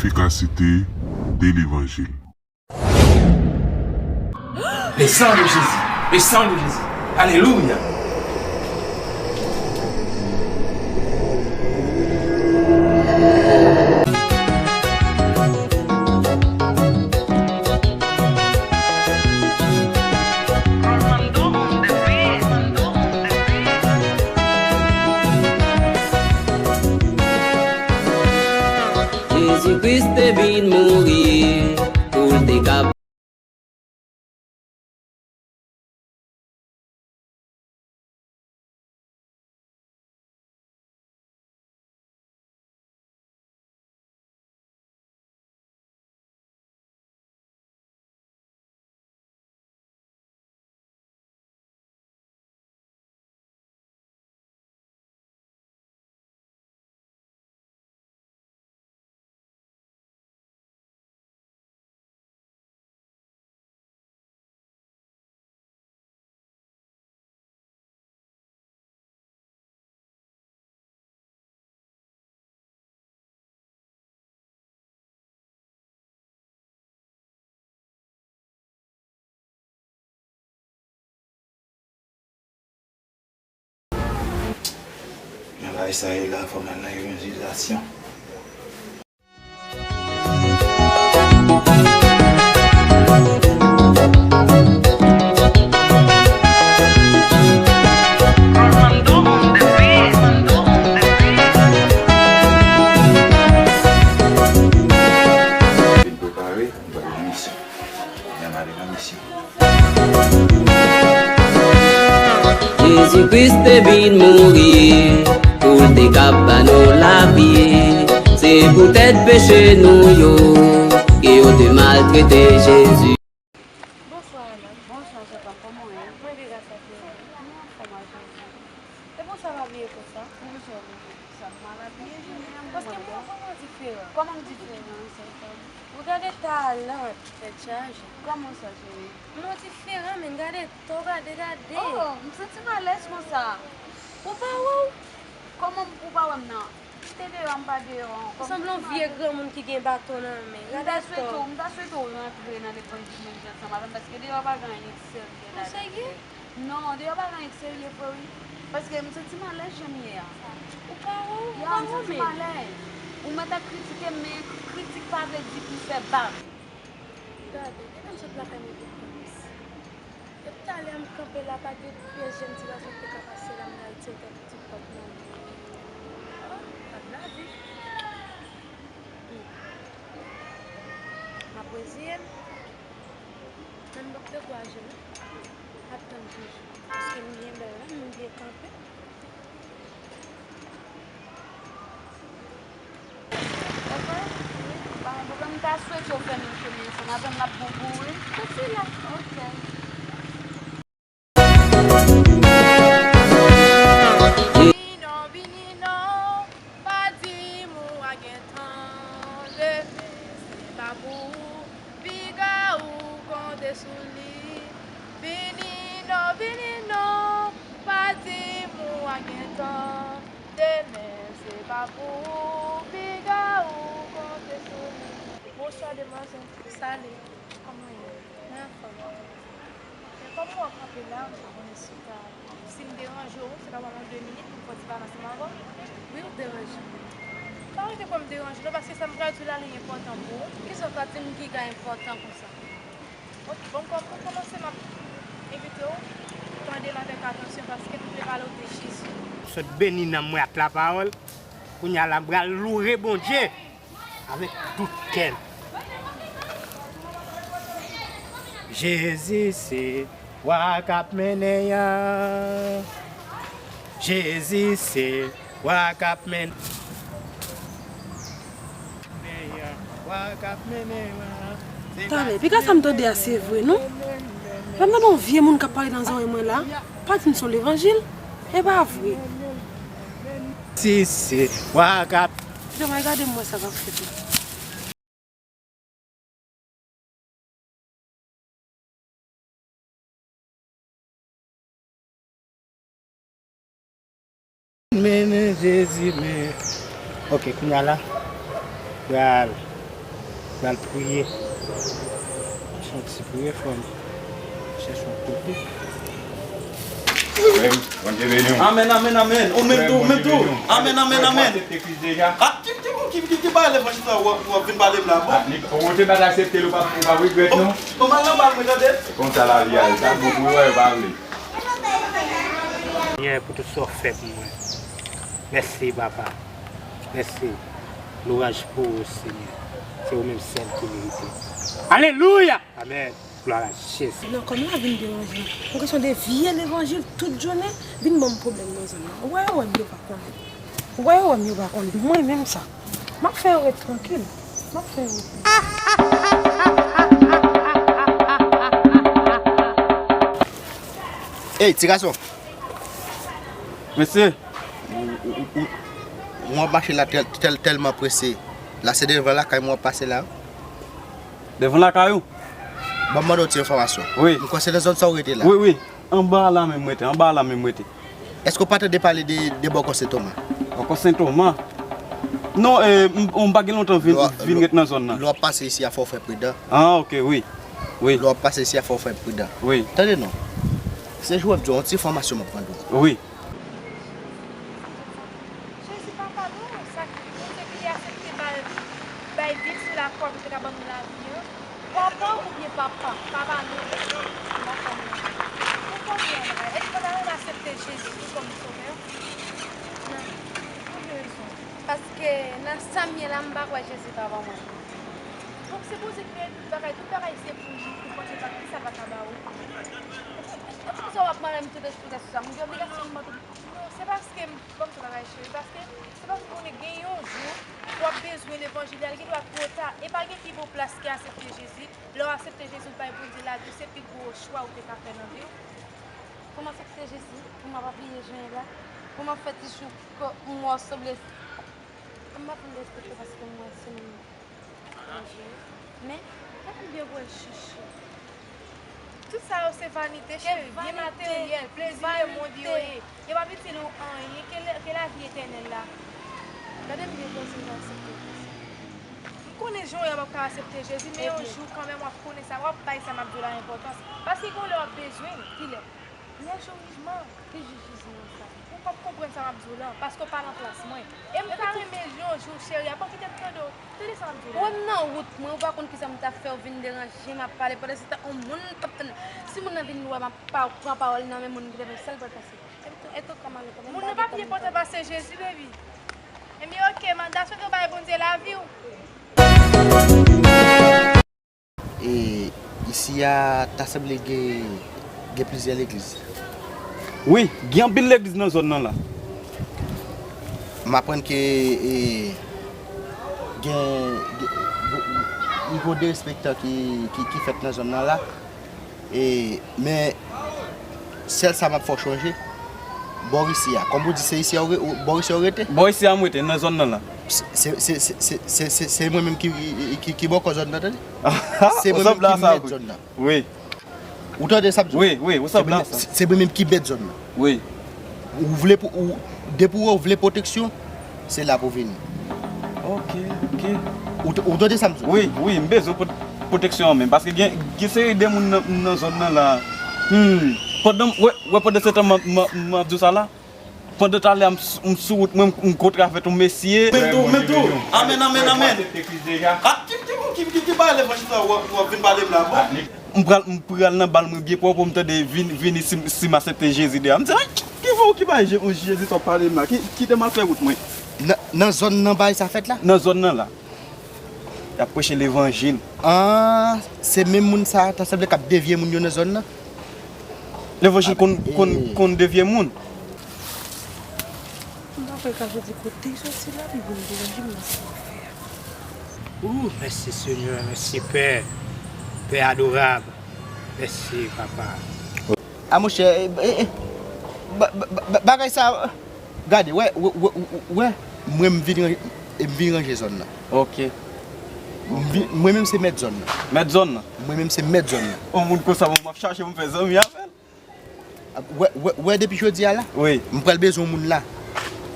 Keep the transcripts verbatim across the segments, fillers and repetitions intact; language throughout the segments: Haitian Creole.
Efikasite de levanjil. Le sang de Jésus. Le sang de Jésus. Alelouya. Jezi Kris te vin mouri pou l te ka Men bagay sa ye la, fò m al nan evanjelizasyon. Vin prepare, m pral nan misyon. Demen m ale nan misyon. Jezi Kris te vin mouri pou l te ka ba nou lavi. Se poutèt peche nou yo ke yo te maltrete Jezi. Bonswa, Alan. Bonswa, Jean-Paul. Kòman w ye? Mwen byen, gras a Dye. Mwen anfòm, a Jezi. E pou sa w abiye konsa? Poukisa w bezwen di sa? M mal abiye jounen an, mwen. Paske mwen vrèman diferan. Kòman m diferan, Jean-Paul? Regade talant. Tèt chaje. Kòman sa, cheri? Mwen diferan, men gade to, gade, gade. Oh, m santi m alèz konsa. Ou pa wè w? Kòman m, ou pa wè m nan? M te deyò, m pa deyò ankò. Ou sanble yon vye granmoun ki gen baton nan men. M ta swete w, m ta swete w rantre nan levanjil menm jan ansanm avè m, paske deyò pa gen anyen ki serye ladan. Ou serye? Non, deyò pa gen anyen ki serye vre, wi. Paske m santi m alèz jan m ye a. Ou pa wè w, ou pa wè w menm. Ya, m santi m alèz. Ou mèt ap kritike m, men kritik pa vle di pou fè bak. Gade, depi m sot lakay mwen pou m vin isit. Depi talè m kanpe la, pa gen pyès jèn ti gason ki te ka pase la, m nan Ayiti, m te ap di pòt nan men. Oh, pa t lavi. Hmm. M ap reziye m. Men m p ap dekouraje non. M ap tann toujou. Paske m byen bèl la, m byen kanpe. Ok, wi, pa gen pwoblèm. M ta swete w fè menm chemen ansanm avè m, l ap bon pou ou, wi. Soti la. Ok. Vini non, vini non, pa di m ou a gentan demen se pa pou ou. Piga ou konte sou li. Vini non, vini non, pa di m ou a gentan demen se pa pou ou. Piga ou konte sou li. Bonswa, demwazèl. Salut. Kòman w ye? Mwen anfòm. Men kòm mwen kanpe la, m pa konnen si w ka, si m deranje w, si w ka ban mwen de minit pou m fè yon ti pale ansanm avè w. Wi, ou deranje m. Pa rete kwè m deranje w non, paske sa m pral di w la, li enpòtan pou ou. Kisa w ka di m ki ka enpòtan konsa? Ok, bon, kòm pou kòmanse, m ap envite w tande l avèk atansyon, paske m vle pale w de Jezi. Sot beni nanm mwen ak lapawòl. Kounye a la, m pral loure Bondye avèk tout kè l. Jezi se wa k ap mennen an. Jezi se wa k ap mennen. Wa k ap mennen an. Talè, piga sa m tande a se vre, non? Lè m tande yon vye moun k ap pale nan zòrèy mwen la, pa di m se yon levanjil, e pa vre. Si se wa k ap. Jan m al gade m wè sa k ap fèt la. Mennen Jezi, men. Ok, kounye a la, pral Pral priye. Fè yon ti priye, frè m. Chèche yon kote. Frè m, Bondye beni w. Amèn, amèn, amèn. Ou menm tou, ou menm tou. Amèn, amèn, amèn. Ou aksepte Kris deja? Ah, ki, ki, ki, ki, ki bagay levanjil sa w ap, w ap vin pale m la, bon? Ah, ou te pa t aksepte l, ou pa, ou pa regrèt, non? Bon, m al nan bal mwen, tande. Se konsa lavi a ye. Sa bon pou yo, yo pa vle. Senyè, pou tout sa w fè pou mwen. Mèsi, papa. Mèsi. Lwanj pou ou, Senyè. Se ou menm sèl ki merite. Alelouya! Amèn. Glwa a Jezi. Non, kòm la vin deranje m. Yon kesyon de vye levanjil, tout jounen, vin ban m pwoblèm nan zòn nan. Ou wè, yo wè m, yo pa konnen. Ou wè, yo wè m, yo pa konnen. Mwen menm sa. M ap fè yo ret trankil. M ap fè yo ret. Ey, ti gason. Mesye. Ou, ou, ou, ou, ou ap mache la tèl, tèl, tèlman prese. La, se devan lakay mwen w ap pase la. Devan lakay ou? Ban m mande w ti enfòmasyon. Wi. M kwè se nan zòn sa w rete la. Wi, wi. Anba la menm m rete, anba la menm m rete. Èske w pa tande pale de, de bòkò Sen Toma? Bòkò Sen Toma? Non, eh, m, m pa gen lontan vin, vin ret nan zòn nan. Lè w ap pase isi a, fò w fè pridan. Ah, ok, wi. Wi. Lè w ap pase isi a, fò w fè pridan. Wi. Tande non. Se jwèt m di w, yon ti enfòmasyon m ap mande w. Wi. Jezi, papa nou, sa ki, Bondye ki te aksepte bay, bay vil sila kwa pou te ka ban nou lavi an. Papa oubyen papa? Papa nou. Papa nou. Ou konprann, èske w ta renmen aksepte Jezi tou kòm sovè? Nan. Pou ki rezon? Paske nan sa m ye la, m pa kwè Jezi ka ban mwen. Donk, se Bondye ki genyen tout bagay, tout bagay se pou li, ou panse pa, kisa l pa ka ba ou? Epi sa w ap mare m tout espri sou sa, m gen obligasyon m mande. Non, se paske m, ban m di w bagay cheri, paske se paske m konnen gen yon jou w ap bezwen levanjil la, li gendwa twò ta. E pa gen pi bon plas ke aksepte Jezi. Lè w aksepte Jezi, w bay Bondye lavi w, se pi gwo chwa ou te ka fè nan vi w. Pou m aksepte Jezi, pou m pa bliye jan l ye la, pou m ap fè ti jou kò m wè w sanble. M pa konn respekte paske m wè se moun. Men, gade m byen wè chouchou. Tout sa yo se vanite, cheri, byen materyèl, plezi lemonn yo ye. Yo p ap itil ou anyen ke, ke lavi etènèl la. Gade m byen poze m aksepte Kris. M konnen jan w ye a p ap ka aksepte Jezi, men yon jou kanmenm w ap konnen sa, w ap bay sa m ap di w la enpòtans. Paske gen yon lè w ap bezwen l, kilè? Lè jou jijman, ki jou jijman sa? Ou p ap konprann sa m ap di w lan, paske w pa nan plas mwen. E m ta renmen yon jou, cheri a, pa kite m tande w. Tande sa m ap di w la. Ou wè m nan wout mwen, ou pa konn kisa m ta fè, ou vin deranje m ap pale. Pandan se tan, yon moun t ap tann. Si moun nan vin wè m ap pa, pran pawòl nan men moun ki te fè, sa l pral pase? E tou, e tou kòman nou, kòman moun nan pa pi enpòtan pase Jezi, baby. Ebyen, oke, manda sou do bay Bondye lavi w. E isi a, ta sanble gen, gen plizyè legliz. Wi, gen anpil legliz nan zòn nan la. M aprann ke, e, gen, gen, gen yon derespektan ki, ki, ki fèt nan zòn nan la. E, men, sèl sa m ap fè w chonje, bò isi a. Kòm ou di, se isi a ou re-, ou, bò isi a ou rete? Bò isi a m rete, nan zòn nan la. Se, se, se mwen menm ki, ki, ki bòkò zòn nan, tande? Se mwen menm ki mèt zòn nan. Wi. Ou tande sa m di w? Wi, wi, ou sanble a sa. Se, se mwen menm ki mèt zòn nan. Wi. Ou vle pou, ou, depi w wè w vle pwoteksyon, se la pou w vini. Ok, ok. Ou t-, ou tande sa m di w? Wi, wi, m bezwen pwot-, pwoteksyon an menm. Paske gen, gen seri de moun nan, nan zòn nan la. Hmm. Pandan, wè, wè, pandan se tan m, m, m ap di w sa la. Pandan talè a m s-, m sou wout mwen, m kontre avèk yon mesye. Menm tou, menm tou. Amèn, amèn, amèn. Ah, ki, ki, ki, ki, ki bagay levanjil sa w ap, w ap vin pale m la, bon? M pral, m pral nan bal mwen byen pwòp, pou m tande vin, vini si, si m aksepte Jezi deyò. M di, "Ay, ki fè w ki bay Je-, Jezi sa w pale m la? Ki, kite m al fè wout mwen." Nan, nan zòn nan bagay sa fèt la? Nan zòn nan la. Y ap preche levanjil. Ah, se menm moun sa, ta sanble k ap devye moun yo nan zòn nan? Levanjil konn, konn, konn devye moun. M pa kwè ka jodi kote y soti la, li vin deranje m nan sa m ap fè a. Ooh, mèsi Senyè, mèsi Pè, Pè adorab, mèsi Papa. A monchè, e, e, e, ba-, ba-, ba-, bagay sa, gade, wè, wè, wè, wè, wè, mwen m vin ran-, m vin ranje zòn nan. Ok. M vi-, mwen menm se mèt zòn nan. Mèt zòn nan? Mwen menm se mèt zòn nan. On moun konsa, bon, m ap chache pou m fè zanmi avè l. Wè, wè, wè depi jodi a la, wi, m pral bezwen yon moun la.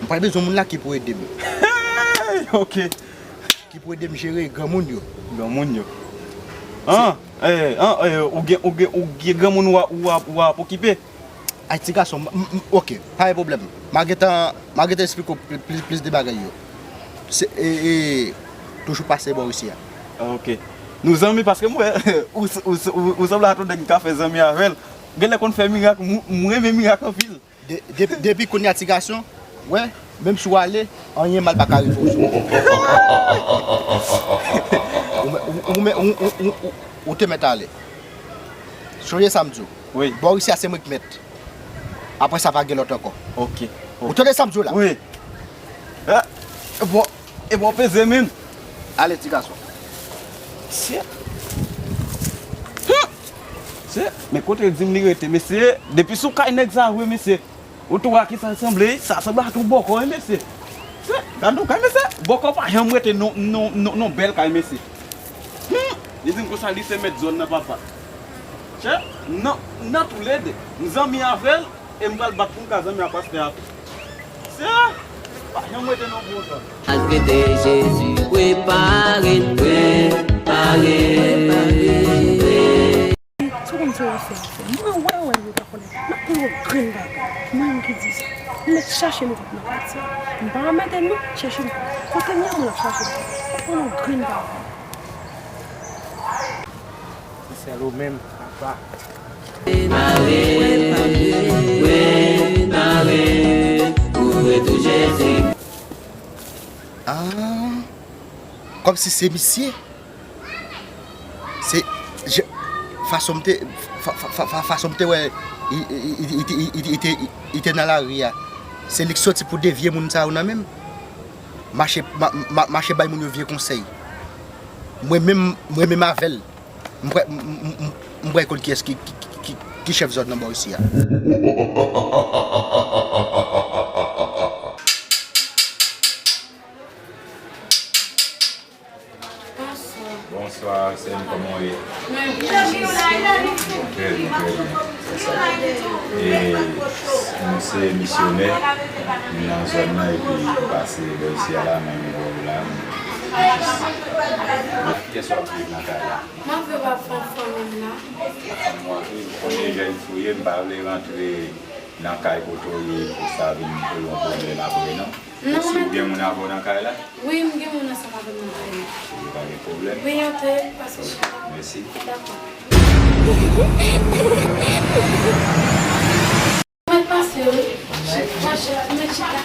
M pral bezwen yon moun la ki pou ede m. Hey, ok. Ki pou ede m jere granmoun yo. Granmoun yo. An, eh, an, eh, ou gen, ou gen, ou gen granmoun w a, w a, w a okipe? Ay, ti gason, m, m, m, ok, pa gen pwoblèm. M a gentan, m a gentan esplike w pli-, plis, plis de bagay yo. Se, e, e, toujou pase bò isi a. Ah, ok. Nou zanmi paske m wè, ou, ou, ou, ou sanble a tout nèg m ka fè zanmi avè l. Genlè konn fè mirak, m, m renmen mirak anpil. De, de, depi kounye a ti gason, wè, menm si w ale, anyen mal pa ka rive w sou. Ou, ou, ou, ou, ou, ou, ou te mèt ale. Sonje sa m di w. Wi. Bò isi a se mwen k mèt. Apre sa pa gen lòt ankò. Ok. Ou tande sa m di w la? Wi. Ah, bon, e bon peze menm. Ale ti gason. Mesye. Hmm. Mesye, men kote l di m li rete, mesye, depi sou kay nèg sa vre, mesye. Ou tou a ki sa l sanble, sa sanble ak yon bòkò, wi, mesye. Mesye, gade yon kay, mesye. Bòkò pa janm rete non, non, non, non bèl kay, mesye. Hmm. Li di m konsa, li se mèt zòn nan, papa. Chè, nan, nan toulède, m zanmi avè l, e m pral bat pou m ka zanmi ak pastè a tou. Mesye, pa janm rete non bon zòn. Al rete Jezi, prepare, prepare, prepare. Si w konn se w ap fè, ap fè. Mwen wè, wè, yo pa konnen. M ap pran yon grenn bagay. Mwen menm ki di sa. M mèt chache m kòb nan katye a. M pa anmède non, chèche m kòb. Kote m ye, mwen ap chache m kòb. M ap pran yon grenn bagay. Se sèl ou menm, papa. Ah, kòmsi se misye. Se, je, fason m te, fa, fa, fa, fa, fason m te wè, i, i te nan lari a. Se li k soti pou de vye moun sa yo nan men m. Mache, ma, ma, mache bay moun yo vye konsèy. Mwen menm, mwen menm avè l. M prè, m, m, m, m prè konn kiyès ki, ki, ki, ki, ki chèf zòn nan bò isi a. Bonswa. Bonswa, sè m, kòman w ye? Mwen byen, mèsi. Trè byen, trè byen. Fè sa. E, nou se misyonè, nou nan zòn nan, epi nou pase bò isi a la, mwen menm bò la. Kiyès w ap viv nan kay la? M ap viv ak fanm, fanmi m nan. Fanmi w ap viv, konnen jèn fi w ye, m pa vle rantre nan kay kote w ye pou sa vin kreye yon pwoblèm apre, non. Non, si w gen moun avè w nan kay la? Wi, m gen moun ansanm avè m nan kay la. Ok, pa gen pwoblèm. Wi, antre, pase chita. Mèsi. Dakò. Mwen pase, wi. Mwen chita.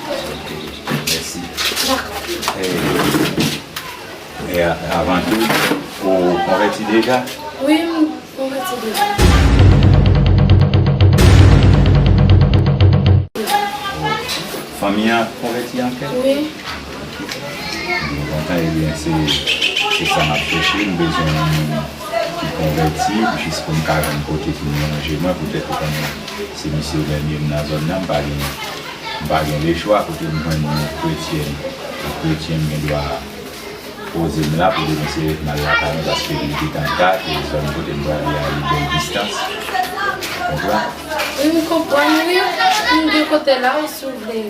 Mèsi. Dakò. E, e, avan tou, ou konvèti deja? Wi, m konvèti deja. Fanmi an konvèti anpil? Wi. Byen kontan, ebyen, se, se sa m ap chèche. M bezwen yon moun ki konvèti, jis pou m ka jwenn kote pou m ranje mwen, poutèt ou konnen se misyonè m ye, m nan zòn nan, m pa gen, m pa gen lechwa, kote m jwenn yon kretyen, yon kretyen, m gen dwa poze m la pou demen se ret m al lakay mwen, paske li gentan ta, e zòn kote m prale a, li bèl distans. Ou konprann? Wi, m konprann, wi. M gen kote la, wi, si w vle.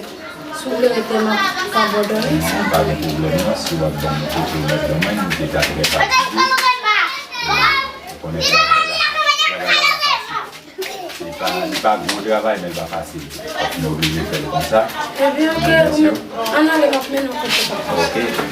Si w vle rete, m ap ka ba w dòmi. Non, pa gen pwoblèm, non. Si w ap ban m kote w mèt ban mwen, m te ka trè fatige. E, ou konnen travay la, travay la pa fasil. Li pa, li pa gwo travay, men l pa fasil. Fòk nou oblije fè l konsa. Ebyen, ok, ou mèt, ann ale, m ap mennen w kote papa. Ok.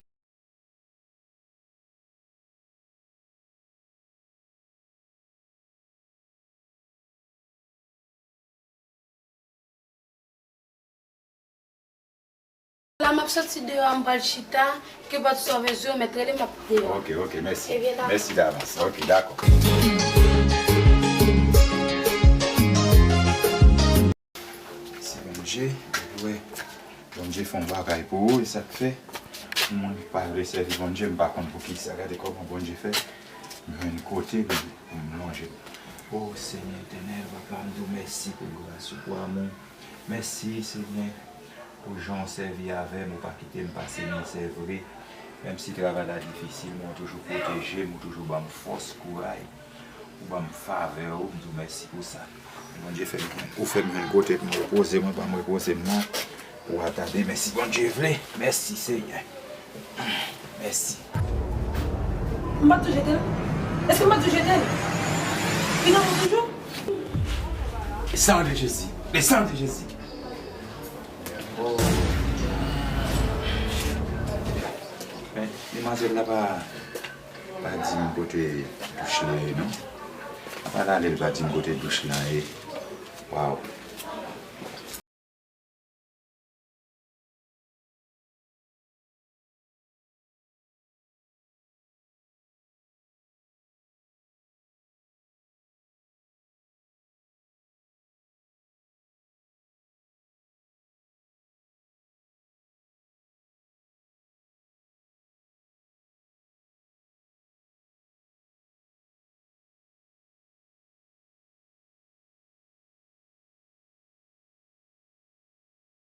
La, m ap soti deyò a, m pral chita, ke pòt sovè yo, mèt rele, m ap deyò. Ok, ok, mèsi. Ebyen, dakò. Mèsi davans. Ok, dakò. Si Bondye vle, Bondye fè yon bagay pou ou, e sa k fè, moun ki pa vle sèvi Bondye, m pa konn poukisa. Gade kòman Bondye fè m jwenn kote pou, pou m lonje. O Senyè Etènèl, Papa, m di w mèsi pou gras ou, pou amou. Mèsi, Senyè, pou jan w sèvi avè m, ou pa kite m pase mizè vre. Menm si travay la difisil, men w toujou pwoteje m, ou toujou ban m fòs, kouraj. Ou ban m favè w, m di w mèsi pou sa. Bondye fè m, ou fè m jwenn kote pou m repoze, mwen pa m repoze m non. Pou atade, men si Bondye vle, mèsi Senyè. Mèsi. M pa t dwe jete l? Èske m pa t dwe jete l? Li nan men toujou? Le sang de Jésus! Le sang de Jésus! Men, demwazèl la pa, pa di m kote douch lan ye, non. Apa l ale, l pa di m kote douch lan ye. Waw.